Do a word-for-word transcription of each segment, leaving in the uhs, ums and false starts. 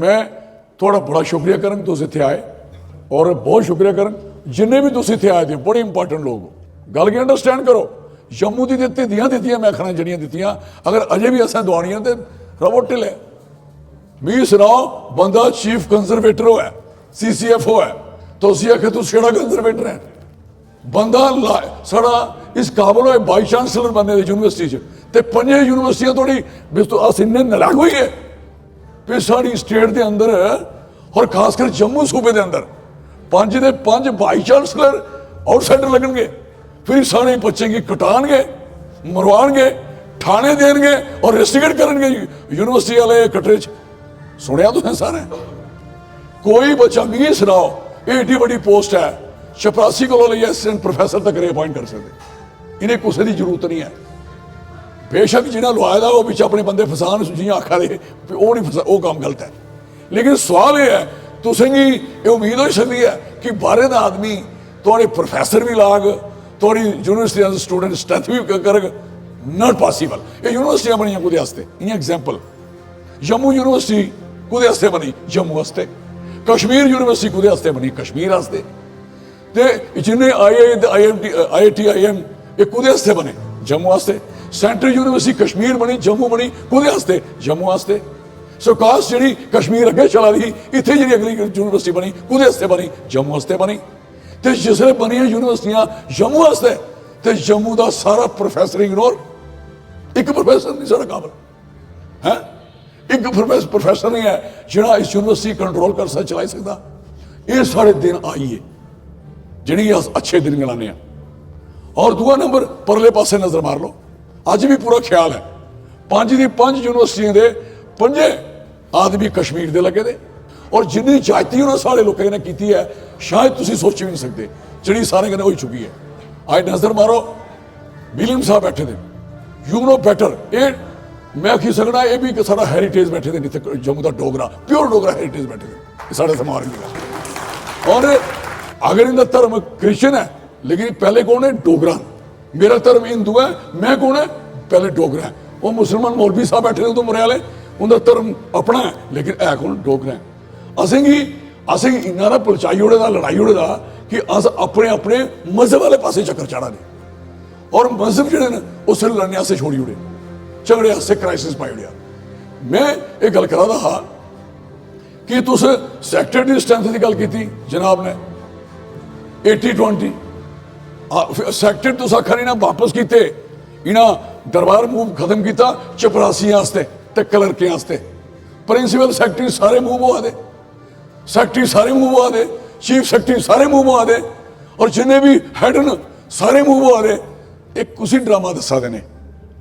मैं थुआढ़ा बड़ा शुक्रिया करङ, तुस इत्थै आए, और बहुत शुक्रिया करङ जिन्ने बी तुस इत्थै आए दे, बड़े इंपॉर्टेंट लोक हो। गल्ल गी अंडरस्टैंड करो। जम्मू दी ते धिद्दियां दित्तियां, मैं आखना, जेह्ड़ियां दित्तियां, अगर अजें बी असें दुआनियां ते रवो ढिल्ले। मिगी सनाओ, बंदा चीफ कंजरवेटर होऐ, सीसीएफ होऐ, तो उसी आखे, "तू छड़ा कंजरवेटर है।" बंदा ला-, साढ़ा इस काबल होए वाइस चांसलर बनने दे यूनिवर्सिटी च, ते पंजे यूनिवर्सिटियां थोड़ी बिस्तु-, अस इन्ने नलायक होई गे, फिर साढ़ी स्टेट दे अंदर, और खासकर जम्मू सूबे दे अंदर, पंज दे पंज वाइस चांसलर आउटसाइडर लगन गए। फिर साढ़े बच्चें गी कटान गए, मरवान गए, ठाने देन गए और रेस्टिगेट करन गए यूनिवर्सिटी वाले कटरे च। सुनेआ तुसें सारें? कोई बच्चा मिगी सनाओ, एह् एड्डी बड्डी पोस्ट ऐ, चपरासी कोला लेइयै असिस्टेंट प्रोफेसर तक अपॉइंट करी सकदे। इ'नें कुसै दी जरूरत नहीं ऐ। बेशक जि'नें लोआए दा ओह् बिच अपने बंदे फसान, जि'यां आखा दे, ओह् नहीं फसा-, ओह् कम्म गलत ऐ। लेकिन सवाल एह् ऐ, तुसेंगी एह् उम्मीद होई सकदी ऐ कि बाहरे दा आदमी थुआढ़े प्रोफेसर बी लाग, थुआढ़ी यूनिवर्सिटी दा स्टूडेंट स्ट्रेंथ बी क-, करग? Not possible। एह् यूनिवर्सिटियां बनियां कुदे आस्तै? इ'यां एग्जाम्पल, जम्मू यूनिवर्सिटी कुदे आस्तै बनी? जम्मू आस्तै। कश्मीर यूनिवर्सिटी कुदे आस्तै बनी? कश्मीर आस्तै। ते जिन्ने आईआई ते आईआईटी, आईआईटी, आईआईएम, एह् कुदे आस्तै बने? जम्मू आस्तै। सेंट्रल यूनिवर्सिटी कश्मीर बनी, जम्मू बनी, कुदे आस्तै? जम्मू आस्तै। सो काश जेह्ड़ी कश्मीर अग्गें चला दी ही, इत्थै जेह्ड़ी अगली यूनिवर्सिटी बनी, कुदे आस्तै बनी? जम्मू आस्तै बनी। ते जिसलै बनियां यूनिवर्सिटियां जम्मू आस्तै, ते जम्मू दा सारा प्रोफेसर इग्नोर, इक प्रोफेसर नहीं साढ़े काबल, हैं? इक प्रोफेस-, प्रोफेसर नहीं है जेह्ड़ा इस यूनिवर्सिटी कंट्रोल कर सकदा, चलाई सकदा। एह् साढ़े दिन आई गे, जि'नेंगी अस अच्छे दिन गलाने आं। और दूआ नंबर, परले पासे नजर मार लो, अज्ज भी पूरा ख्याल ऐ, पंज दी पंज यूनिवर्सिटियें दे पंजे आदमी कश्मीर दे लग्गे दे। और जिन्नी जायती उ'नें साढ़े लोकें कन्नै कीती ऐ, शायद तुसी सोची भी नहीं सकदे, जेह्ड़ी सारें कन्नै होई चुकी ऐ। अज्ज नजर मारो, विलियम साहब बैठे दे, you know better। एह् मैं आखी सकना, एह् भी इक साढ़ा हेरिटेज बैठे दे न इत्थै, जम्मू दा डोगरा, प्योर डोगरा हेरिटेज बैठे दे, एह् साढ़े समाज दी गल्ल। और अगर इंदा धर्म क्रिश्चियन ऐ, लेकिन पैह्ले कौन ऐ? डोगरा। मेरा धर्म हिंदू ऐ, मैं कौन ऐ? पैह्ले डोगरा ऐ। ओह् मुसलमान मौलवी साहब बैठे दे उधमपुरे आह्ले, उंदा धर्म अपना ऐ, लेकिन है कौन? डोगरा ऐ। असेंगी, असेंगी इन्ना हारा पलचाई ओड़े दा, लड़ाई ओड़े दा कि अस अपने, अपने मजहब आह्ले पासे चक्कर चाढ़ा दे। और मजहब जेह्ड़े न, ओह् सिर्फ लड़ने आस्तै छोड़ी ओड़े, झगड़े आस्तै क्राइसिस पाई ओड़ेआ। मैं एह् गल्ल करा दा हा कि तुस सेक्टर दी स्ट्रेंथ दी गल्ल कीती जनाब ने, एटी ट्वेंटी। आ, फिर सेक्टर तुस आखा दे ना वापस कीते, इ'ना दरबार मूव खत्म कीता चपरासियें आस्तै ते क्लर्कें आस्तै। प्रिंसिपल सेक्रेटरी सारे मूव होआ दे, सेक्रेटरी सारे मूव होआ दे, चीफ सेक्रेटरी सारे मूव होआ दे, और जिन्ने भी हेड न सारे मूव होआ दे। एह् कुसी ड्रामा दस्सा दे ने,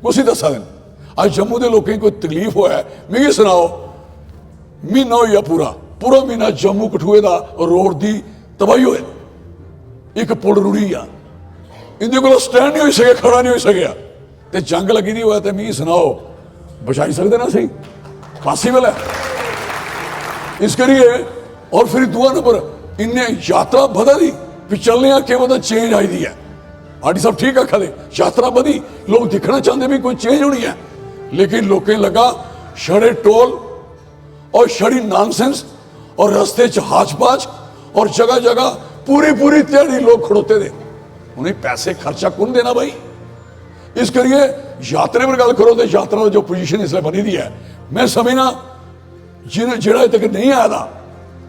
कुसी दस्सा दे ने? अज्ज जम्मू दे लोकें गी कोई तकलीफ होऐ, मिगी सनाओ, म्हीना होई गेआ पूरा, पूरा म्हीना जम्मू कठुए दा रोड दी तबाही होए, इक पुल रुढ़ी गेआ, इंदे कोला स्टैंड नहीं होई सकेआ, खड़ा नहीं होई सकेआ। ते जंग लग्गी दी होऐ ते मिगी सनाओ, बचाई सकदे ना असेंगी? पॉसिबल ऐ? इस करियै, और फिर दूआ नंबर, इन्ने यात्रा बधा दी, पिछले केह् पता चेंज आई दी ऐ। आरडी साहब ठीक आखा दे, यात्रा बधी, लोक दिक्खना चांह्दे भी कोई चेंज होनी ऐ, लेकिन लोकें लग्गा छड़े टोल और छड़ी नॉनसेंस और रस्ते च हाच पाच और जगह जगह पूरी पूरी ध्याड़ी लोक खड़ोते दे। उ'नें पैसे खर्चा कु'न देना भाई? इस करियै यात्रा पर गल्ल करो ते यात्रा दी जो पोजीशन इसलै बनी दी ऐ, मैं समझना जिन-, जेह्ड़ा अजें तक नेईं आए दा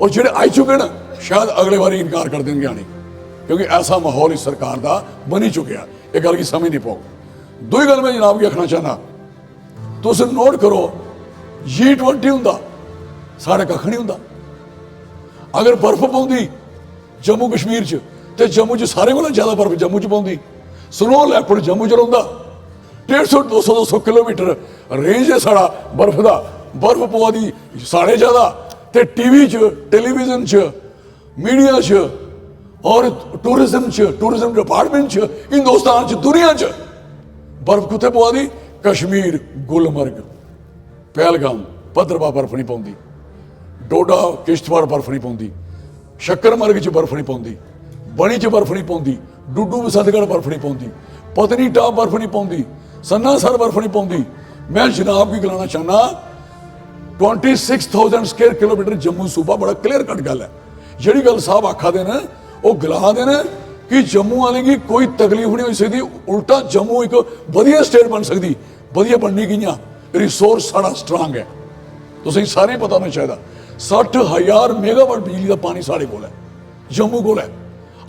और जेह्ड़े आई चुके न, शायद अगले बारी इनकार कर देंगे आने, क्योंकि ऐसा माहौल इस सरकार दा बनी चुकेआ। एह् गल्ल गी समझनी पौग। दूई गल्ल मैं जनाब गी आखना चाहना, तुस नोट करो, जी ट्वेंटी हुंदा, साढ़े कक्ख नहीं हुंदा। अगर बर्फ पौंदी जम्मू कश्मीर च, ते जम्मू च सारें कोला ज्यादा बर्फ जम्मू च पौंदी। स्नो लेपर्ड जम्मू च रौंह्दा। डेढ़ सौ, दो सौ, दो सौ किलोमीटर रेंज ऐ साढ़ा बर्फ दा। बर्फ पवा दी साढ़े ज्यादा, ते टीवी च, टेलीविजन च, मीडिया च और टूरिज्म च, टूरिज्म डिपार्टमेंट च, हिंदुस्तान च, दुनिया च बर्फ कुत्थै पवा दी? कश्मीर, गुलमर्ग, पहलगाम, भद्रवाह बर्फ नहीं पौंदी, डोडा, किश्तवाड़ बर्फ नहीं पौंदी, शक्करमर्ग च बर्फ नहीं पौंदी, बनी च बर्फ नहीं पौंदी, डुड्डू बसंतगढ़ बर्फ नहीं पौंदी, पत्नीटाप बर्फ नहीं पौंदी, सन्नासर बर्फ नहीं पौंदी। मैं जनाब गी गलाना चाहना, twenty six thousand square kilometre Jammu सूबा, बड़ा क्लियर कट गल्ल ऐ। जेह्ड़ी गल्ल साहब आखा दे न, ओह् गला दे न कि जम्मू आह्लें गी कोई तकलीफ नहीं होई सकदी, उल्टा जम्मू इक बधिया स्टेट बन सकदी। बधिया बननी कि'यां? रिसोर्स साढ़ा स्ट्रांग ऐ, तुसें सारें गी पता होना चाहिदा। सट्ठ हजार मेगावाट बिजली दा पानी साढ़े कोल ऐ, जम्मू कोल ऐ।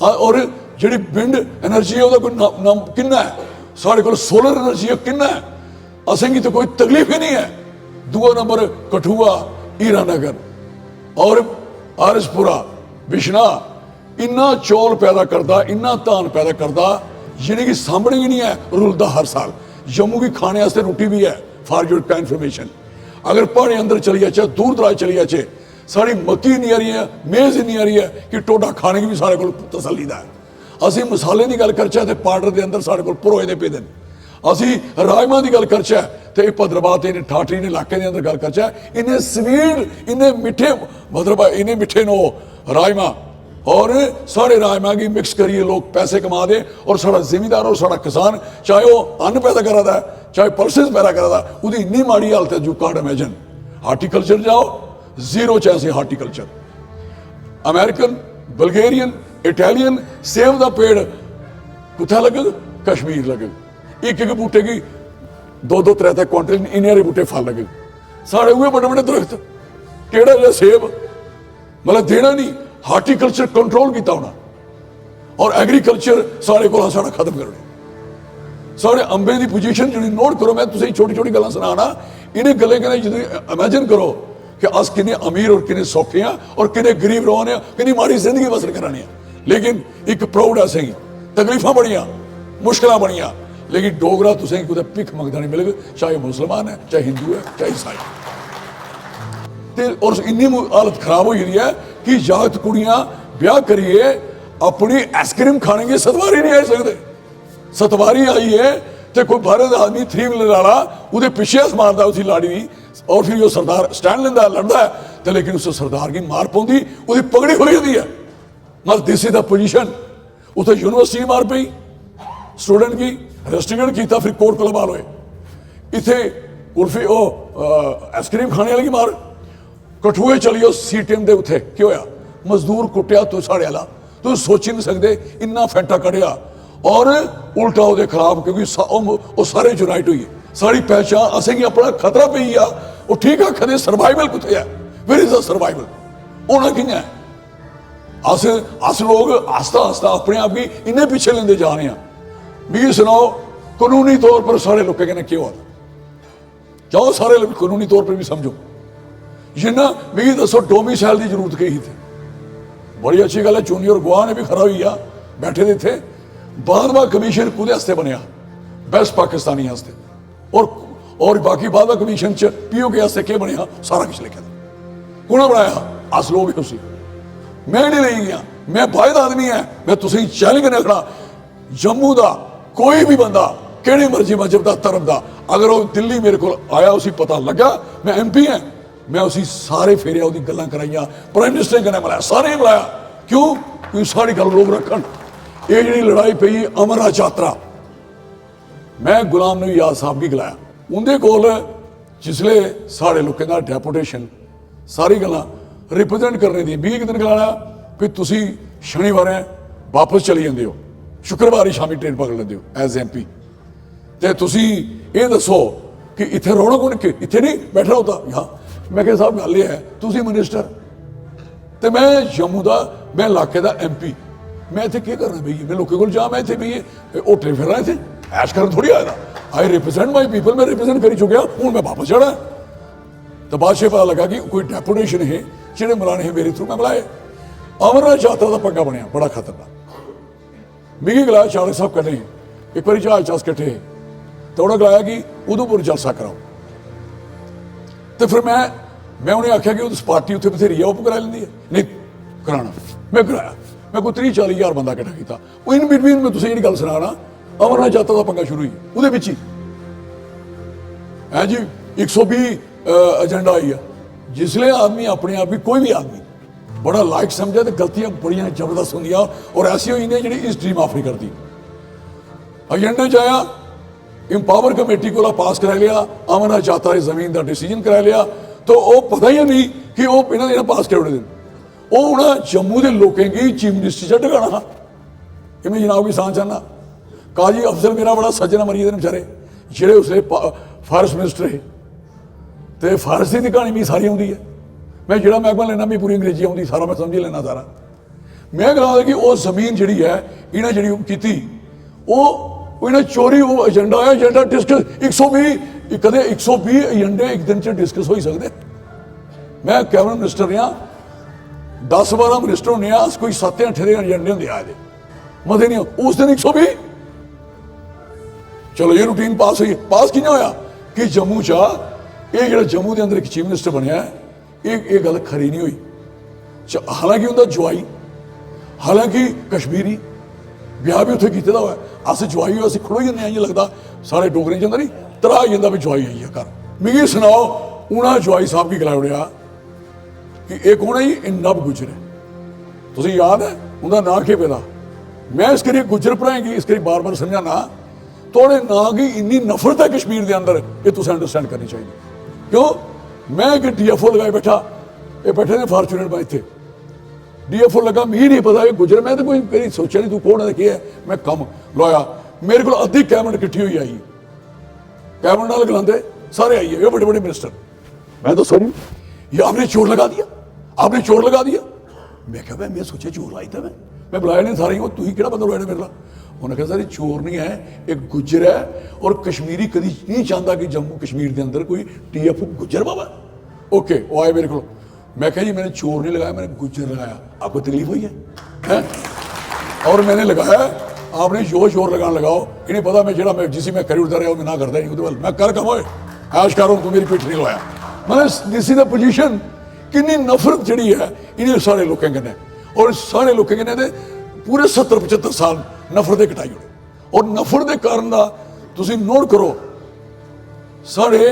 आ-, और जेह्ड़ी विंड एनर्जी ऐ, ओह्दा कोई ना-, नाम किन्ना ऐ? साढ़े कोल सोलर एनर्जी ऐ, किन्ना ऐ? असेंगी तो कोई तकलीफ ही नहीं ऐ। दूआ नंबर कठुआ, हीरानगर और आरएसपुरा, बिश्नाह, इन्ना चौल पैदा करदा, इन्ना धान पैदा करदा, जि'नेंगी सामने गै नहीं ऐ, रुलदा हर साल। जम्मू गी खाने आस्तै रुट्टी भी ऐ, for your kind information। अगर प्हाड़ें अंदर चली जाचै, दूर दराज चली जाचै, साढ़ी मक्की इन्नी हारी ऐ, मेज इन्नी हारी ऐ कि ढोडा खाने गी भी साढ़े कोल तसल्ली दा ऐ। ਅਸੀਂ ਮਸਾਲੇ ਦੀ ਗੱਲ ਕਰਚै ते पाउडर दे अंदर साढ़े कोल परोए दे पेदे न। ਅਸੀਂ ਰਾਜਮਾ ਦੀ ਗੱਲ ਕਰਚै ते भद्रवाह ते इ'नें ठाठरी इ'नें इलाके दे अंदर गल्ल करचै, इन्ने स्वीट, इन्ने मिट्ठे, मतलब इन्ने मिट्ठे न ओह् राजमा। और साढ़े राजमा गी मिक्स करियै लोक पैसे कमा दे, और साढ़ा जिमींदार और साढ़ा किसान, चाहे ओह् अन्न पैदा करा दा ऐ, चाहे पल्सेस पैदा करा दा, ओह्दी इन्नी माड़ी हालत ऐ, you can't imagine। हार्टिकल्चर जाओ, जीरो च ऐ हार्टिकल्चर। अमेरिकन, बल्गेरियन, इटालियन सेब दा पेड़ कुत्थै लग्गग? कश्मीर लग्गग। इक इक बूटे गी दो दो त्रै त्रै क्वांटल इन्ने हारे बूटे फल लग्गग। साढ़े उ'ऐ बड्डे बड्डे दरख्त, केह्ड़ा जेहा सेब? मतलब देना नहीं, हार्टिकल्चर कंट्रोल कीता होना। और एग्रीकल्चर साढ़े कोला साढ़ा खत्म करी ओड़ेआ। साढ़े अंबें दी पोजीशन जेह्ड़ी नोट करो, मैं तुसेंगी छोटी छोटी गल्लां सनाना, इ'नें गल्लें कन्नै जदूं इमेजिन करो कि अस किन्ने अमीर और किन्ने सौखे आं और किन्ने गरीब रवा ने आं, किन्नी माड़ी जिंदगी बसर करा ने आं। लेकिन इक प्राउड ऐ असेंगी, तकलीफां बड़ियां, मुश्कलां बड़ियां, लेकिन डोगरा तुसेंगी कुतै भिक्ख मंगदा नहीं मिलग, चाहे मुसलमान ऐ, चाहे हिंदू ऐ, चाहे ईसाई। ते और इन्नी मु-, हालत खराब होई गेदी ऐ कि जागत कुड़ियां ब्याह करियै अपनी आइसक्रीम खाने गी सतवारी नहीं आई सकदे। सतवारी आई है ते कोई बाहरे दा आदमी थ्री व्हीलर आह्ला ओह्दे पिच्छे अस मारदा उसी लाड़ी गी, और फिर ओह् सरदार स्टैंड लेंदा, लड़दा ऐ, ते लेकिन उस सरदार गी मार पौंदी, ओह्दी पगड़ी खुल्ली जंदी ऐ। मतलब, this is the position। उत्थै यूनिवर्सिटी गी मार पेई, स्टूडेंट गी रस्टिकेट कीता, फिर कोर्ट कोला बाहर होए। इत्थै कुल्फी, ओह्, अ, आइसक्रीम खाने आह्ले गी मार। कठुए चली जाओ, सीटीएम दे उत्थै केह् होया? मजदूर कुट्टेआ तू साढ़े आह्ला, तुस सोची नहीं सकदे, इन्ना फैंटा कड्ढेआ। और उल्टा ओह्दे खिलाफ, क्योंकि सा-, ओह्, ओह् सारे यूनाइट होई गे। साढ़ी पहचान, असेंगी अपना खतरा पेई गेआ। ओह् ठीक आखा दे, सर्वाइवल कुत्थै ऐ? Where is the survival? होना कि'यां ऐ? अस, अस लोग आस्ता आस्ता अपने आप गी इन्ने पिच्छे लेंदे जा रहे हैं। मिगी सनाओ, कानूनी तौर पर साढ़े लोकें कन्नै केह् होआ दा? जाओ, सारे लोग कानूनी तौर पर भी समझो। जिन्ना मिगी दसो, डोमिसाइल दी जरूरत केह् ही इत्थै? बड़ी अच्छी गल्ल ऐ, जूनियर गवाह ने भी खरा होई गेआ, बैठे दे इत्थै। बादमा कमीशन कुदे आस्तै बनेआ? बेस्ट पाकिस्तानी आस्तै। और, और बाकी बादमा कमीशन च पीओके आस्तै केह् बनेआ, सारा किश लिखे दा। कु'न बनाया? अस लोग हे उसी। मैं नहीं लेई गया, मैं बायद आदमी ऐ, मैं तुसेंगी चैलेंज कन्नै आखना, जम्मू दा कोई भी बंदा, केह्ड़े मर्जी मजहब दा, धर्म दा, अगर ओह् दिल्ली मेरे कोल आया, उसी पता लग्गा मैं एमपी ऐ, मैं उसी सारे फेरे ओह्दी गल्लां कराइयां, प्राइम मिनिस्टर कन्नै मिलाया, सारे गी मिलाया। क्यों? क्योंकि साढ़ी गल्ल लोक रक्खन। एह् जेह्ड़ी लड़ाई पेई अमरनाथ यात्रा, मैं गुलाम नबी आजाद साहब गी गलाया, उं'दे कोल जिसले साढ़े लोकें दा डेपुटेशन, सारी गल्लां रिप्रेजेंट करने दी, मिगी इक दिन गलाया भी तुसी शनिवारें वापस चली जंदे हो, शुक्रवार ही शामी ट्रेन पकड़ लेंदे हो एज एमपी, ते तुसी एह् दस्सो कि इत्थै रौह्ना कु'न, कि इत्थै नहीं बैठना होता यहाँ। मैं कहा, साहब, गल्ल एह् ऐ, तुसी मिनिस्टर ते मैं जम्मू दा, मैं इलाके दा एमपी, मैं इत्थै केह् करना बेहियै? मैं लोकें कोल जां, मैं इत्थै बेहियै होटलें फिरना, इत्थै ऐश करन थोड़ी आए दा। I represent my people, मैं रिप्रेजेंट करी चुकेआ, हून मैं वापस जाना ऐ। तो बाद च पता लगा कि कोई डेपुटेशन हे जेह्ड़े मलाने हे मेरे थ्रू, मैं मलाए। अमरनाथ यात्रा दा पंगा बनेआ बड़ा खतरनाक। मिगी गलाया, चाणक साहब कन्नै इक बारी जहाज च अस किट्ठे हे, ते उ'नें गलाया कि उधमपुर जलसा कराओ। ते फिर मैं, मैं उ'नेंगी आखेआ कि उस पार्टी उत्थै बथेरी ऐ, ओह् कराई लैंदी ऐ, नहीं कराना। मैं कराया, मैं कोई त्रीह् चाली ज्हार बंदा किट्ठा कीता। ओह् इन बिटवीन मैं तुसें जेह्ड़ी गल्ल सना ना, अमरनाथ यात्रा दा पंगा शुरू होई गेआ, ओह्दे बिच ही। है जी, इक सौ बीह्, अ, एजेंडा आई गेआ। जिसलै आदमी अपने आप गी, कोई भी आदमी बड़ा लायक समझे, तो गलतियां बड़ियां जबरदस्त होंदियां और ऐसी होई जंदियां जेह्ड़ी हिस्ट्री माफ नहीं करदी। एजेंडे च आया, एम्पावर कमेटी कोला पास कराई लिया, अमरनाथ यात्रा दी जमीन दा डिसीजन कराई लिया, तो ओह् पता ही नहीं कि ओह् इन्होंने इन्हें पास करी ओड़े दे न। ओह् उ'नें जम्मू दे लोकें गी चीफ मिनिस्टर च टकाना हा। एह् में जनाब गी सनाना चाहना, काजी अफजल मेरा बड़ा सज्जन ऐ, मरी गेदे न बेचारे, जेह्ड़े उसलै पा-, फारेस्ट मिनिस्टर हे। ते फारेस्ट दी क्हानी मिगी सारी औंदी ऐ। में जेह्ड़ा मैह्कमा लैना, मिगी पूरी अंग्रेजी औंदी, सारा में समझी लैना सारा। में गलां कि ओह् जमीन जेह्ड़ी ऐ, इ'नें जेह्ड़ी कीती, ओह्, ओह् इ'नें चोरी, ओह् एजेंडा आया, एजेंडा डिस्कस, इक सौ बीह्, कदें इक सौ बीह् एजेंडे इक दिन च डिस्कस होई सकदे? में कैबिनेट मिनिस्टर रेहा, दस बारां मिनिस्टर होने आं अस, कोई सत्तें अट्ठें दे एजेंडे होंदे आए दे, मते नहीं। उस दिन इक सौ बीह्, चलो ये रूटीन पास होई। पास कि'यां होया? कि जम्मू चा एह् जेह्ड़ा जम्मू दे अंदर इक चीफ मिनिस्टर बनेआ ऐ, एह्, एह् गल्ल खरी नहीं होई। च-, हालांकि उं'दा जुआई, हालांकि कश्मीरी, ब्याह भी उत्थै कीते दा होऐ, अस जुआई होऐ, अस खड़ोई जन्ने आं, इ'यां लगदा साढ़े डोगरें च होंदा नहीं, त्राह् आई जंदा भी जुआई आई गेआ घर। मिगी सनाओ, उ'नें जुआई साहब गी गलाई ओड़ेआ कि एह् कौन ऐ जी? एह् नब गुज्जर ऐ। तुसें याद ऐ उं'दा नांऽ केह् पेदा? में इस करियै गुज्जर भ्राएं गी इस करियै बार-बार समझाना, थुआढ़े नांऽ गी इन्नी नफरत ऐ कश्मीर दे अंदर, एह् तुसें अंडरस्टैंड करनी चाहिदी। क्यों? में इक डीएफओ लगाई बैठा, एह् बैठे ने फॉर्च्यूनर में इत्थै, डीएफओ लग्गा, मिगी नहीं पता एह् गुज्जर, में ते कोई, मेरी सोचेआ नहीं तू कौन ऐ ते केह् ऐ, में कम्म लोआया। मेरे कोल अद्धी कैबिनेट किट्ठी होई आई, कैबिनेट नाल गलांदे सारे आई गे, बड़े बड़े मिनिस्टर। मैं दस्सो जी, ये आपने चोर लगा दिया, आपने चोर लगा दिया। मैं कहा, मैं, मैं सोचेआ चोर लाई दित्ता मैं, मैं बुलाया नहीं सारे, ओह् तुसीं केह्ड़ा बंदा लोआया मेरे कोला? उ'नें आखेआ, सर, एह् चोर नहीं ऐ, एह् गुज्जर ऐ, और कश्मीरी कदी नहीं चाहता कि जम्मू कश्मीर के अंदर कोई टीएफ गुज्जर बाबा। ओके, वो आए मेरे को, मैं कहा, जी, मैंने चोर नहीं लगाया, मैंने गुज्जर लगाया। आपको तकलीफ हुई है? हैं? और मैंने लगाया, आपने जो जोर लगाना लगाओ, इन्हें पता मैं जेह्ड़ा मैं, जिसी मैं करी उड़दा रेहा, ओह् मैं ना करदा ही नहीं, ओह्दे बाद मैं कर कमाए, ऐश कर, हून तू मेरी पिट्ठ नहीं लोआया। मतलब, this is the position, किन्नी नफरत जेह्ड़ी ऐ इ'नें साढ़े लोकें कन्नै, और साढ़े लोकें कन्नै ते पूरे सत्तर पचहत्तर साल नफरत दे कटाई ओड़े। और नफरत दे कारण दा तुसी नोट करो, साढ़े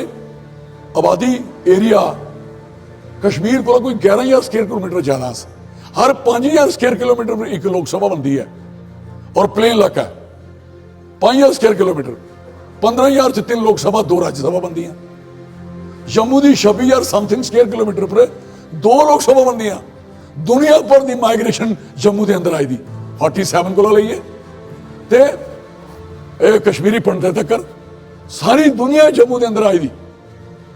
आबादी एरिया कश्मीर कोला कोई ग्यारह हज़ार स्क्वेयर किलोमीटर ज्यादा अस, हर पंज हज़ार स्क्वेयर किलोमीटर पर इक लोकसभा बनदी ऐ, और प्लेन इलाका ऐ, पंज हज़ार स्क्वेयर किलोमीटर, पंद्रह हज़ार च तिन्न लोकसभा, दो राज्यसभा बनदियां। जम्मू दी छब्बी हज़ार समथिंग स्क्वेयर किलोमीटर पर दो लोकसभा बनदियां। दुनिया भर दी माइग्रेशन जम्मू दे अंदर आई दी, फोर्टी सैवन कोला लेइयै ते एह् कश्मीरी पंडितें तकर सारी दुनिया जम्मू दे अंदर आई दी।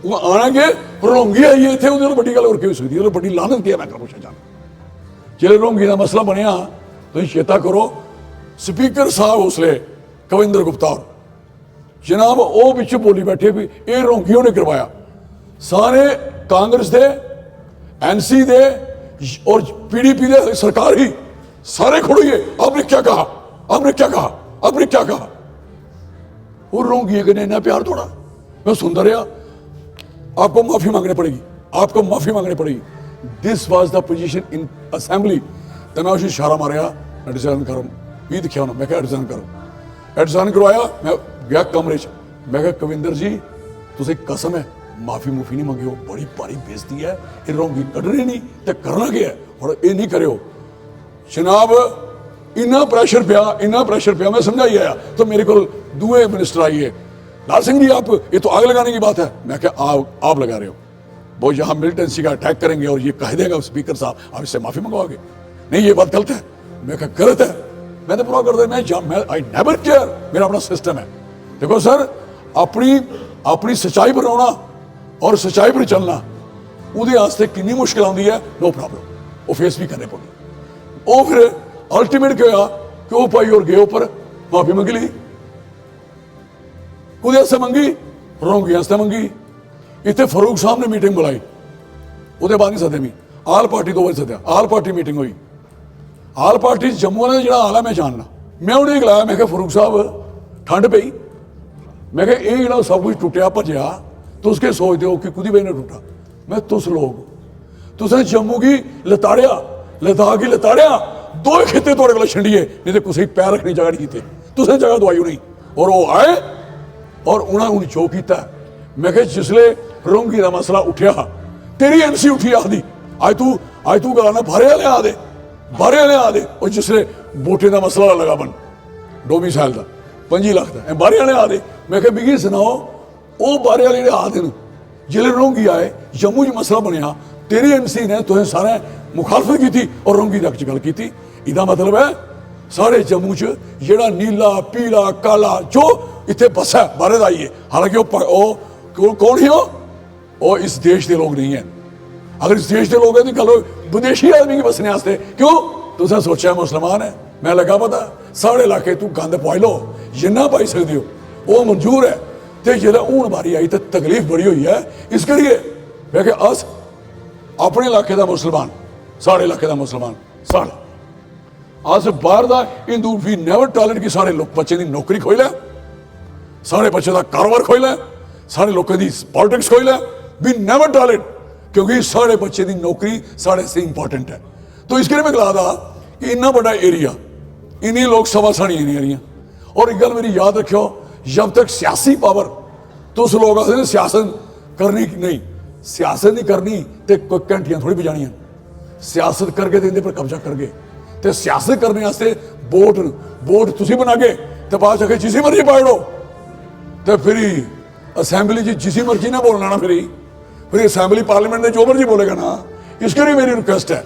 ओह् आना के, रोंगी आई गे इत्थै, ओह्दे कोला बड्डी गल्ल होर केह् होई सकदी? ओह्दे कोला बड्डी लानत केह् ऐ? मैं आखना पुच्छना चाह्न्नां। जिसलै रोंगी दा मसला बनेआ, तुसीं चेता करो, स्पीकर साहब उसलै कविंदर गुप्ता होर, जनाब, ओह् बिच बोली बैठे भी एह् रोंगी होने करवाया। सारे कांग्रेस दे, एनसी दे और पीडीपी दे सरकार ही, सारे खड़ोइए, आपने क्या कहा, आपने क्या कहा, आपने क्या कहा? वो रोंगिये कन्नै इन्ना प्यार थोड़ा। मैं सुनदा रेहा, आपको माफी मांगनी पड़ेगी, आपको माफी मांगनी पड़ेगी। This was the position in assembly। तो मैं उसी इशारा मारेआ, रिजाइन करो। मी दिक्खेआ उ'नें, मैं कहा, रिजाइन करो। रिजाइन करवाया, मैं गया कमरे च, मैं कहा, कविंदर जी, तुसें कसम है, माफी मूफी नहीं मंगेओ, बड़ी भारी बेइज्जती है, ये रोंगी कड्ढने नहीं ते करना केह् है, और ये नहीं करेओ। जनाब, इन्ना प्रेशर पेआ, इन्ना प्रेशर पेआ, मैं समझाई आया। तो मेरे कोल दूए मिनिस्टर आई गे, लाल सिंह जी, आप, ये तो आग लगाने की बात है। मैं कहा, आप, आप लगा रहे हो, वो यहाँ मिलिटेंसी का अटैक करेंगे और ये कह देगा स्पीकर साहब, आप इससे माफी मंगवाओगे, नहीं, ये बात गलत है। मैं कहा, गलत है? मैं तो पूरा करदा, मैं जा-, मैं, I never care, मेरा अपना सिस्टम है। देखो सर, अपनी, अपनी सच्चाई पर रौह्ना और सच्चाई पर चलना, ओह्दे आस्तै किन्नी मुश्किल आंदी ऐ, नो प्रॉब्लम, ओह् फेस भी करने पौंदे। ओह् फिर अल्टीमेट केह् होआ कि ओह् भाई होर गे उप्पर, माफी मंगी लेई। कुदे आस्तै मंगी? रोंगी आस्तै मंगी। इत्थै फारूक साहब ने मीटिंग बुलाई, ओह्दे बाद नहीं सद्दे मी, आल पार्टी दो बारी सद्देआ, आल पार्टी मीटिंग होई। आल पार्टी च जम्मू आह्लें दा जेह्ड़ा आल ऐ, मैं जानना। मैं उ'नेंगी गलाया, मैं कहा, फारूक साहब, ठंड पेई, मैं कहा, एह् जेह्ड़ा सब कुछ टुट्टेआ भज्जेआ, तुस केह् सोचदे ओ कि कुदी बजह कन्नै टुट्टा? मैं, तुस लोग, तुसें जम्मू गी लताड़ेआ, लद्दाख गी लताड़ेआ, दोए खित्ते थुआढ़े कोला छंडिये, नेईं ते कुसै गी पैर रक्खने दी जगह नहीं दित्ते। तुसें जगह दोआई उ'नेंगी। और ओह् आए और उ'नें हून जो कीता ऐ। मैं कहा, जिसले रोंगी दा मसला उठेआ हा, तेरी एनसी उठी आखदी, अज तू, अज तू गलाना बाहरे आह्ले आ दे, बाहरे आह्ले आ दे। और जिसले वोटें दा मसला लगा बन, डोमिसाइल दा, पंजी लक्ख दा, एह् बाहरे आह्ले आ दे। मैं कहा, मिगी सनाओ, ओह् बाहरे आह्ले जेह्ड़े आ दे न, जिसलै रौंगी आए, जम्मू च मसला बनेआ, तेरे एमसी ने तुसें सारें मुखालफत कीती और रौंगी दे हक च गल्ल कीती। एह्दा मतलब ऐ, साढ़े जम्मू च जेह्ड़ा नीला, पीला, काला, जो इत्थै बस्सै बाह्रे दा आइयै, हालांकि ओह् प-, ओह् कौ-, कौन हे ओह्? ओह् इस देश दे लोक नेईं हैन। अगर इस देश दे लोक हैन, ते गल्ल विदेशी आदमी गी बस्सने आस्तै। क्यों? तुसें सोचेआ मुसलमान ऐ, मैं लग्गा पता, साढ़े इलाके तू गंद पुआई लो, जिन्ना पाई सकदे हो, ओह् मंजूर ऐ। ते जिसलै हून बारी आई, ते तकलीफ बड़ी होई ऐ। इस करियै मैं आखेआ, अस अपने इलाके दा मुसलमान, साढ़े इलाके दा मुसलमान, साढ़ा, अस बाहर दा हिंदू, we never tolerate कि साढ़े लोक, बच्चे दी नौकरी खोई लै, साढ़े बच्चे दा कारोबार खोई लै, साढ़े लोकें दी पॉलिटिक्स खोई लै, we never tolerate, क्योंकि साढ़े बच्चे दी नौकरी साढ़े आस्तै इंपॉर्टेंट ऐ। तो इस करियै मैं गला दा कि इन्ना बड्डा एरिया, इन्नी लोकसभा साढ़ियां इन्नियां हारियां। और एक गल्ल मेरी याद रखेओ, जब तक सियासी पावर, तुस लोक आखदे ने सियासत करनी कि नहीं, सियासत नहीं करनी ते कोई घंटियां थोड़ी बजानियां। सियासत करगे ते इंदे पर कब्जा करगे। ते सियासत करने आस्तै वोट, वोट तुसी बनागे ते बाद च आखे जिसी मर्जी पाई ओड़ो। ते फिर असेंबली च जिसी मर्जी ने बोलना ना, फिर फिर असेंबली पार्लियामेंट ने जो मर्जी बोलेगा ना। इस करियै मेरी रिक्वेस्ट ऐ,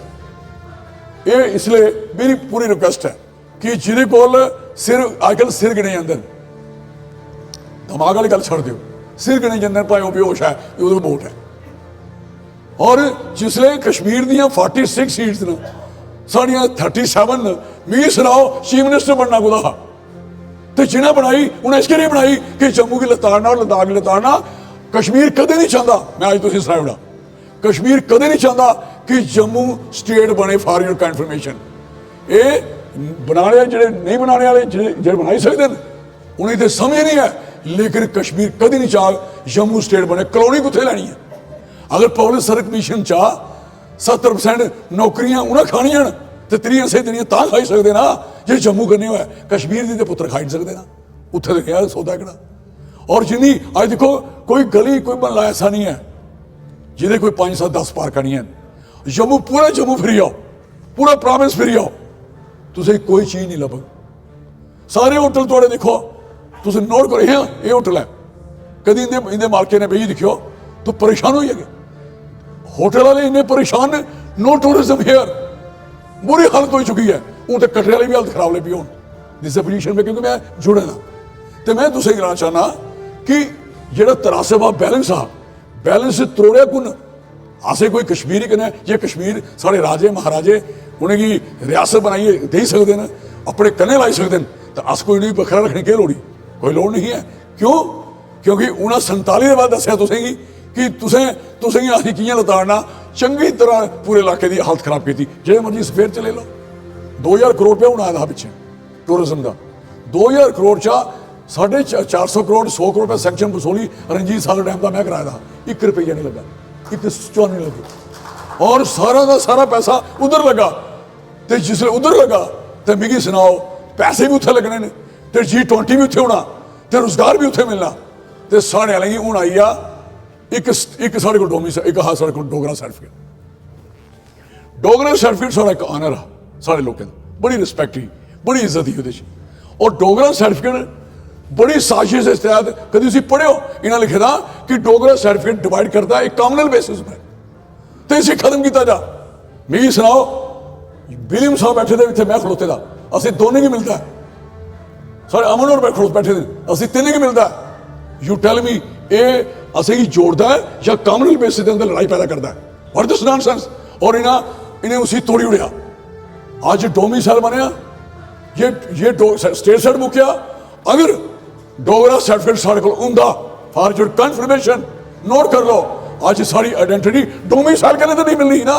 एह् इसलिए मेरी पूरी रिक्वेस्ट ऐ कि जिदे कोल सिर, अजकल सिर गिने जंदे न, दमाग आह्ली गल्ल छड्ड देओ, सिर गिने जंदे न, भाएं ओह् बेहोश ऐ, ओह्दे कोल वोट ऐ। और जिसलै कश्मीर दियां फोर्टी सिक्स सीट्स न, साढ़ियां थर्टी सैवन न, मिगी सनाओ चीफ मिनिस्टर बनना कुदा हा? ते जिनें बनाई, उनें इस करियै बनाई कि जम्मू गी लताड़ना और लद्दाख गी लताड़ना। कश्मीर कदें नहीं चांहदा, मैं अज तुसें सनाई ओड़ां, कश्मीर कदें नहीं चांहदा कि जम्मू स्टेट बने। For your confirmation, एह् बनाने आह्ले, जेह्ड़े नहीं बनाने आह्ले, जेह्ड़े, जेह्ड़े बनाई सकदे न, उनेंगी ते समझ नहीं ऐ। लेकिन कश्मीर कदें नहीं चाहग जम्मू स्टेट बने। कॉलोनी कुत्थै लैनी ऐ? अगर पब्लिक सर्विस कमीशन चाह सत्तर परसेंट नौकरियां उ'नें खानियां न ते त्रीह् असें देनियां, तां खाई सकदे ना। जे जम्मू कन्नै होऐ, कश्मीर दी ते पुत्तर खाई निं सकदे ना। उत्थै ते रेहा सौदा एह्कड़ा। और जिन्नी अज्ज दिक्खो, कोई गली, कोई म्हल्ला ऐसा नहीं ऐ जिदे कोई पंज, सत्त, दस पार्कां नहीं हैन। जम्मू, पूरा जम्मू फिरी आओ, पूरा प्रोविंस फिरी आओ, तुसें कोई चीज नहीं लभग। सारे होटल थुआढ़े दिक्खो, तुस नोट करो, "एह्, एह् होटल ऐ।" कदी इंदे, इंदे मालकें ने बेहियै दिक्खेओ, तुस परेशान होई जागे। होटल आह्ले इन्ने परेशान न, "No tourism here।" बुरी हालत होई चुकी ऐ। हून ते कटरे आह्ले बी हालत खराब लगी पई होन, जिस पोजीशन में, क्योंकि में जुड़े दा। ते में तुसें गी गलाना चाह्न्नां कि जेह्ड़ा तरासब हा, बैलेंस हा, बैलेंस त्रोड़ेआ कु'न? असें कोई कश्मीरी कन्नै, जे कश्मीर साढ़े राजे महाराजे उ'नेंगी रियासत बनाइयै देई सकदे न, अपने कन्नै लाई सकदे न, ते अस कोई उ'नेंगी बक्खरा रक्खने दी केह् लोड़ ही? कोई लोड़ नहीं ऐ। क्यों? क्योंकि उ'नें संताली दे बाद दस्सेआ तुसेंगी कि तुसें, तुसेंगी असें कि'यां लताड़ना। चंगी तरह पूरे इलाके दी हालत खराब कीती। जेह्ड़े मर्जी सफेयर च लेई लैओ, दो ज्हार करोड़ रपेआ हून आए दा हा पिच्छें टूरिज्म दा। दो ज्हार करोड़ चा साढ़े च-, चार सौ करोड़, सौ करोड़ रपेआ सैंक्शन बसोली रंजीत सागर डैम दा में कराए दा हा, इक रपेआ नहीं लग्गा, इक चुआनी नहीं लग्गी। और सारा दा सारा पैसा उद्धर लग्गा। ते जिसलै उद्धर लग्गा, ते मिगी सनाओ, पैसे बी उत्थै लग्गने न, ते जी ट्वेंटी बी उत्थै होना, ते रोजगार बी उत्थै मिलना। ते साढ़े आह्लें गी हून आई गेआ इक, इक साढ़े कोल डोमी, इक हा साढ़े कोल डोगरा सर्टिफिकेट। डोगरा सर्टिफिकेट साढ़ा इक ऑनर हा, साढ़े लोकें दा, बड़ी रिस्पैक्ट ही, बड़ी इज्जत ही ओह्दे च। और डोगरा सर्टिफिकेट बड़ी साजिश दे तैह्त, कदी उसी पढ़ेओ, इ'नें लिखे दा कि डोगरा सर्टिफिकेट डिवाइड करदा इक कम्युनल बेसिस पर, ते इसी खत्म कीता जा। मिगी सनाओ, विलियम साहब बैठे दे, इत्थै में खड़ोते दा, असें दोनें गी मिलदा ऐ। साढ़े अमन होर बैठे, बैठे दे, असें तिन्नें गी मिलदा ऐ। You tell me, एह् असेंगी जोड़दा ऐ जां कम्युनल बेसिस दे अंदर लड़ाई पैदा करदा ऐ? What this nonsense? और इन्हें, इन्हें उसी तोड़ी उड़ेआ। अज्ज डोमी सेल बनेआ, ये, ये डो-, स्टेट सेल मुक्केआ। अगर डोगरा सर्टिफिकेट साढ़े कोल होंदा, for your confirmation, नोट कर लो, अज्ज साढ़ी आइडेंटिटी डोमी सेल कन्नै ते नहीं मिलनी ही ना,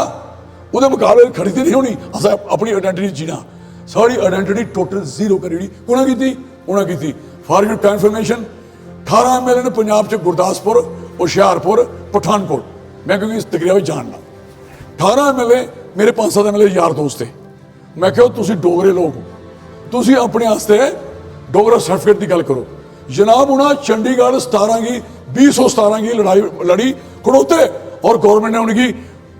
ओह्दे मुकाबले खड़ी ते नहीं होनी। असें अपनी आइडेंटिटी जीना, साढ़ी आइडेंटिटी टोटल जीरो करी ओड़ी। कु'नें कीती? उ'नें कीती। For your confirmation, ठारां एमएलए ने पंजाब च, गुरदासपुर, हुशियारपुर, पठानकोट, में क्योंकि इस तकरीबन जानना, ठारां एमएलए मेरे पंज सत्त एमएलए यार दोस्त थे। मैं कहा, "तुसी डोगरे लोग हो, तुसी अपने आस्तै डोगरा सर्टिफिकेट दी गल्ल करो।" जनाब, उन्हें चंडीगढ़ सतारां गी, बीह सौ सतारां गी लड़ाई लड़ी, खड़ोते, और गवर्नमेंट ने उनेंगी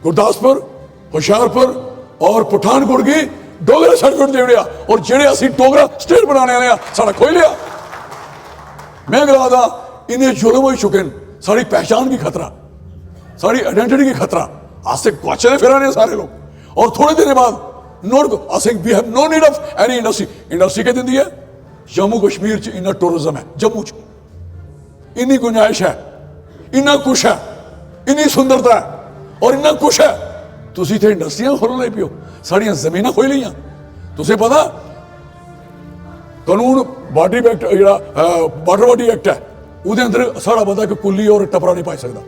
गुरदासपुर, हुशियारपुर और पठानकोट गी डोगरा सर्टिफिकेट दे ओड़ेआ, और जेड़े असी डोगरा स्टेट बनाने वाले आ, साढ़ा खोई लिया। मैं गला दा, इन्ने जुल्म होई चुके न, साढ़ी पहचान गी खतरा। साढ़ी आइडेंटिटी गी खतरा। अस ते गुआचे दे फिरा ने सारे लोक। और थोड़े दिनें बाद नोट असें, we have no need of any industry। Industry केह् दिंदी ऐ? जम्मू कश्मीर च इन्ना टूरिज्म ऐ, जम्मू च इन्नी गुंजाइश ऐ, इन्ना कुछ ऐ, इन्नी सुंदरता ऐ और इन्ना कुछ ऐ। तुसी इत्थै इंडस्ट्रियां खोलन लगी पियो, साढ़ियां जमीनां खोई लेइयां। तुसें पता, कानून, बाडी एक्ट, जेह्ड़ा वाटर बाडी एक्ट ऐ, ओह्दे अंदर साढ़ा बंदा इक कुल्ली और टपरा नहीं पाई सकदा,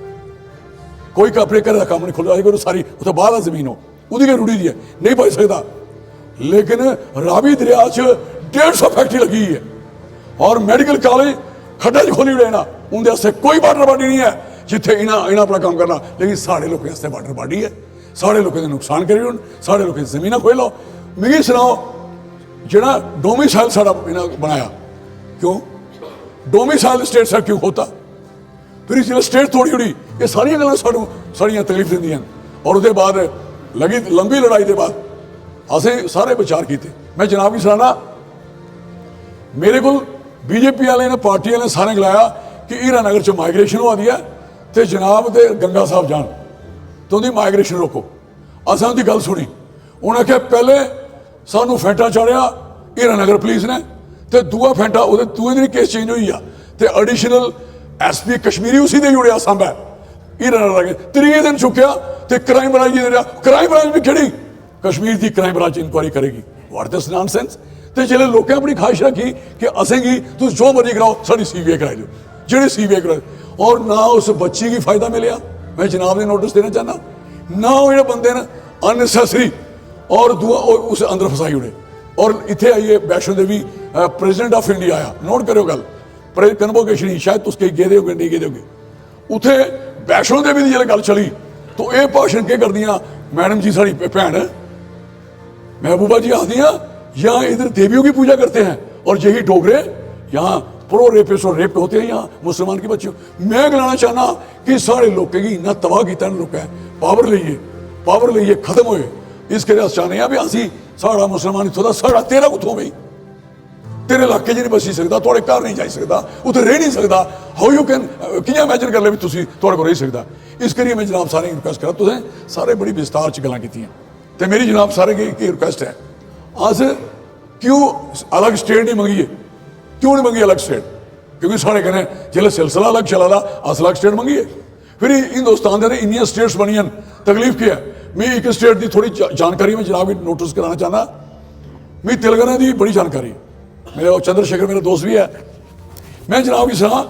कोई अपने घरै दा कम्म नहीं खोलदा, कोई सारी उत्थै बाह्र दा जमीन हो, ओह्दी गै रुढ़ी दी ऐ, नहीं पाई सकदा। लेकिन रावी दरिया च डेढ़ सौ फैक्ट्री लगी है और मेडिकल कॉलेज खड्डा च खोली ओड़े ना, उंदे आस्तै कोई वाटर बाडी नहीं है जित्थै इन्ना इन्ना अपना कम्म करना। लेकिन साढ़े लोकें आस्तै वाटर बाडी है, साढ़े लोकें दे नुकसान करी ओड़न, साढ़े लोकें दी जमीनां खोई लैओ। मिगी सनाओ, जेह्ड़ा डोमिसाइल साढ़ा इन्ना बनाया, क्यों डोमिसाइल स्टेट सा क्यों खोता? फिर जिसलै स्टेट तोड़ी ओड़ी, ये सारियां गल्लां सानू सारियां तकलीफ दिंदियां न। और ओह्दे बाद लगी लंबी लड़ाई दे बाद असें सारे विचार कीते। मैं जनाब गी सनाना, मेरे कोल बीजेपी वाले ने, पार्टी वाले ने सारें गलाया कि हीरानगर च माइग्रेशन होआ दी ऐ ते जनाब ते गंगा साहब जान, तुंदी माइग्रेशन रोको। असें उंदी गल्ल सुनी। उ'नें आखेआ, पैह्ले सानू फैंटा चाढ़ेआ हीरानगर पुलिस ने, ते दूआ फैंटा, ओह्दे दूए दिन केस चेंज होई गेआ ते एडिशनल एसपी कश्मीरी उसी देई ओड़ेआ सांबै, हीरानगर आह्ले। त्रिये दिन चुक्केआ ते क्राइम ब्रांच गी देई ओड़ेआ। क्राइम ब्रांच बी केह्ड़ी, कश्मीर दी क्राइम ब्रांच इंक्वायरी करेगी। What this nonsense? ते जिसलै लोकें अपनी ख्वाहिश रक्खी कि असेंगी तुस जो मर्जी कराओ, साढ़ी सीबीआई कराई देओ, जेह्ड़ी सीबीआई कराई देओ। और ना उस बच्ची गी फायदा मिलेआ, मैं जनाब ने नोटिस देना चाहना, ना ओह् जेह्ड़े बंदे न अननेसेसरी और दूआ ओह् उस अंदर फसाई ओड़े। और इत्थै आइयै Vaishno Devi president of India आया, नोट करेओ गल्ल, पर कन्वोकेशन ही, शायद तुस केई गेदे होगे, नेईं गेदे होगे। उत्थै वैष्णो देवी दी जिसलै गल्ल चली, तो एह् भाशन केह् करदियां, मैडम जी, साढ़ी भैन महबूबा जी आखदियां, यहाँ इधर देवियों की पूजा करते हैं और यही डोगरे यहाँ प्रो रेपिस्ट और रेप होते हैं यहाँ मुसलमान के बच्चे। मैं गलाना चाहना कि साढ़े लोकें गी इन्ना तबाह कीता इ'नें लोकें, पावर लेइयै, पावर लेइयै खत्म होए। इस करियै अस चाहने आं भी असी, साढ़ा मुसलमान इत्थों दा, साढ़ा, तेरा कुत्थों बई? तेरे इलाके च नहीं बसी सकदा, थुआढ़े घर नहीं जाई सकदा, उत्थै रेही नहीं सकदा। How you can, कि'यां इमेजिन करी लै भी तुसी, थुआढ़े कोल रेही सकदा? इस करियै मैं जनाब सारें गी रिक्वेस्ट करां, तुसें सारे बड़ी विस्तार च गल्लां कीतियां, ते मेरी जनाब सारें गी इक रिक्वेस्ट ऐ, अस क्यों अलग स्टेट नहीं मंगिए? क्यों नहीं मंगी अलग स्टेट? क्योंकि साढ़े कन्नै जिसलै सिलसिला अलग चला दा, अस अलग स्टेट मंगिए। फिर हिंदुस्तान दे इन्नियां स्टेट्स बनियां न, तकलीफ केह् ऐ? मैं इक स्टेट दी थोड़ी जा-, जानकारी मैं जनाब गी नोटिस कराना चाहना। मिगी तेलंगाना दी बड़ी जानकारी, मेरे ओह् चंद्रशेखर मेरा दोस्त भी ऐ। मैं जनाब गी सनां,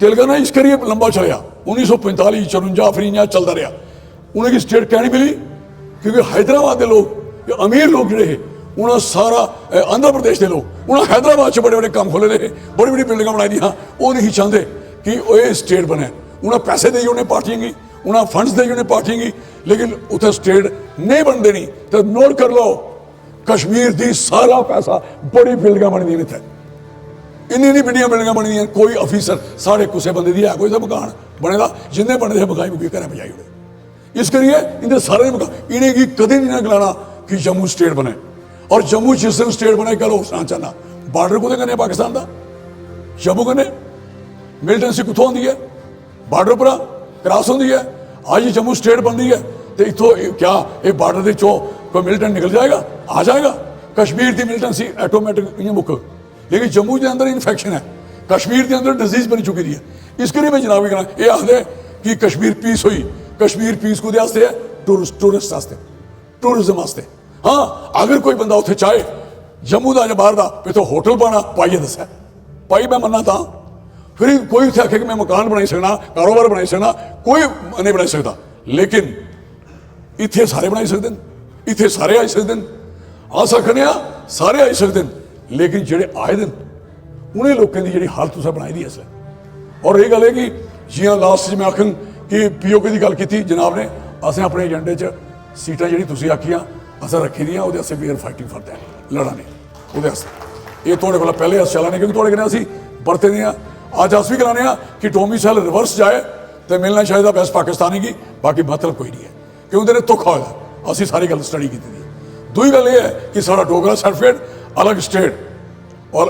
तेलंगाना इस करियै लंबा चलेआ, उन्नी सौ पंजताली, चरुंजा, फिर इ'यां चलदा रेहा। उ'नेंगी स्टेट कैं निं मिली? क्योंकि हैदराबाद दे लोक, जो अमीर लोक जेह्ड़े हे, उ'नें सारा, अ, आंध्र प्रदेश दे लोक, उ'नें हैदराबाद च बड़े-बड़े कम्म खोह्ल्ले दे हे, बड़ी-बड़ी बिल्डिंगां बनाई दियां हां। ओह् नेईं चांह्दे कि ओह् एह् स्टेट बने। उ'नें पैसे देई ओड़ने पार्टियें गी, उ'नें फंड्स देई ओड़ने पार्टियें गी, लेकिन उत्थै स्टेट नेईं बनदे। निं ते नोट करी लैओ, कश्मीर दी सारा पैसा, बड़ी बिल्डिंगां बनी दियां न इत्थै, इन्नी इन्नी बड्डियां बिल्डिंगां बनी दियां। कोई अफीसर, साढ़े कुसै बंदे दी है कोई इत्थै मकान बने दा? जिंदे बने दे हे, मकाई मुकाई घरें पजाई ओड़े। इस करियै इंदे सारे दे मकान, इ'नेंगी कदें निं ना गलाना कि जम्मू स्टेट बने। और जम्मू जिस दिन स्टेट बने, गल्ल होर सनाना चाहना, बार्डर कोह्दे कन्नै पाकिस्तान दा? जम्मू कन्नै। मिलिटेंसी कुत्थों आंदी ऐ? बार्डर उप्परा क्रॉस होंदी ऐ। अज्ज जम्मू स्टेट बनदी ऐ ते इत्थों एह् क्या एह् बार्डर दे चो कोई मिलिटेंट निकल जाएगा, आ जाएगा? कश्मीर दी मिलिटेंसी ऑटोमेटिक इ'यां मुक्क, लेकिन जम्मू दे अंदर इन्फेक्शन ऐ, कश्मीर दे अंदर डिजीज बनी चुकी दी ऐ। इस करियै मैं जनाब गी कहना, एह् आखदे कि कश्मीर पीस होई, कश्मीर पीस कोह्दे आस्तै ऐ? टूरिस्ट, टूरिस्ट आस्तै, टूरिज्म आस्तै। हाँ, अगर कोई बंदा उत्थै चाहे जम्मू दा जां बाहर दा, इत्थै होटल पाना, पाइयै दस्सै, भाई मैं मन्ना तां। फिर कोई उत्थै आखे कि मैं मकान बनाई सकना, कारोबार बनाई सकना, कोई नहीं बनाई सकदा। लेकिन इत्थै सारे बनाई सकदे न, इत्थै सारे आई सकदे न। अस आखने आं सारे आई सकदे न, लेकिन जेह्ड़े आए दे न, उ'नें लोकें दी जेह्ड़ी हालत तुसें बनाई दी ऐ इसलै। और रेही गल्ल एह् कि जि'यां लास्ट च मैं आखङ कि पीओके दी गल्ल कीती जनाब ने, असें अपने एजेंडे च सीटां जेह्ड़ी तुसें आखियां असें रक्खी दियां, ओह्दे आस्तै we are fighting for that, लड़ा ने ओह्दे आस्तै। एह् थुआढ़े कोला पैह्लें अस चला ने, क्योंकि थुआढ़े कन्नै असी बरते दे आं। अज्ज अस बी गलाने आं कि डोमिसाइल रिवर्स जाए ते मिलना चाहिदा वैस्ट पाकिस्तानी गी, बाकी मतलब कोई नहीं ऐ। क्यों उं'दे ने धोखा होए दा, असी सारी गल्ल स्टडी कीती दी ऐ। दूई गल्ल एह् ऐ कि साढ़ा डोगरा सर्टिफिकेट अलग स्टेट और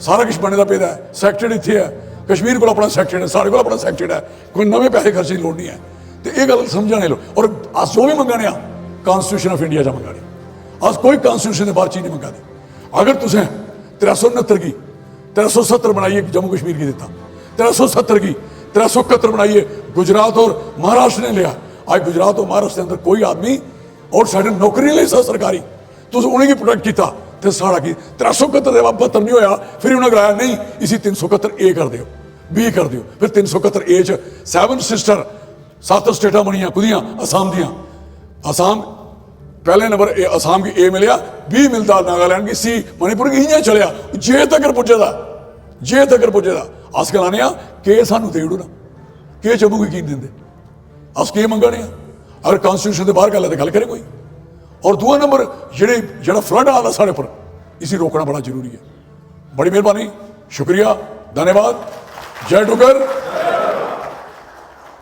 सारा किश बने दा पेदा ऐ, सेक्रेटेरिएट इत्थै ऐ, कश्मीर कोल अपना सैक्टर ऐ, साढ़े कोल अपना सैक्टर ऐ, कोई नमें पैसे खर्चने दी लोड़ नहीं ऐ। ते एह् गल्ल समझने लोक, और अस जो भी मंगा ने आं, कॉन्स्टिट्यूशन ऑफ इंडिया चा मंगा ने आं। अस कोई कॉन्स्टिट्यूशन दे बाहर चीज नहीं मंगा दे। अगर तुसें त्रै सौ उनहत्तर गी त्रै सौ सत्तर बनाइयै जम्मू कश्मीर गी दित्ता, त्रै सौ सत्तर गी त्रै सौ इकहत्तर बनाइयै गुजरात और महाराष्ट्र ने लिया। अज्ज गुजरात और महाराष्ट्र दे अंदर कोई आदमी आउटसाइडर नौकरी नहीं लेई सकदा सरकारी। तुस उ'नेंगी प्रोटेक्ट कीता ते साढ़ा की त्रै सौ इकहत्तर दे बाद बहत्तर नहीं होया, फिर उ'नें गलाया, "नहीं, इसी तिन्न सौ इकहत्तर ए कर देओ, बी कर देओ।" फिर तिन्न सौ इकहत्तर ए च सैवन सिस्टर, सत्त स्टेटां बनियां, कुदियां? असाम दियां। असाम पैह्ले नंबर, ए, असाम गी ए मिलेआ, बी मिलदा नागालैंड गी, सी मणिपुर गी। इ'यां चलेआ, जे तगर पुज्जे दा, जे तगर पुज्जे दा। अस गलाने आं, "केह् सानू देई ओड़ो ना, केह् जम्मू गी की निं दिंदे?" अस केह् मंगा ने आं? अगर कॉन्स्टिट्यूशन दे बाहर गल्ल ऐ ते गल्ल करे कोई। और दूआ नंबर, जेह्ड़े, जेह्ड़ा फ्लड आ दा साढ़े पर, इसी रोकना बड़ा जरूरी ऐ। बड़ी मेहरबानी, शुक्रिया, धन्यवाद। जय डुग्गर,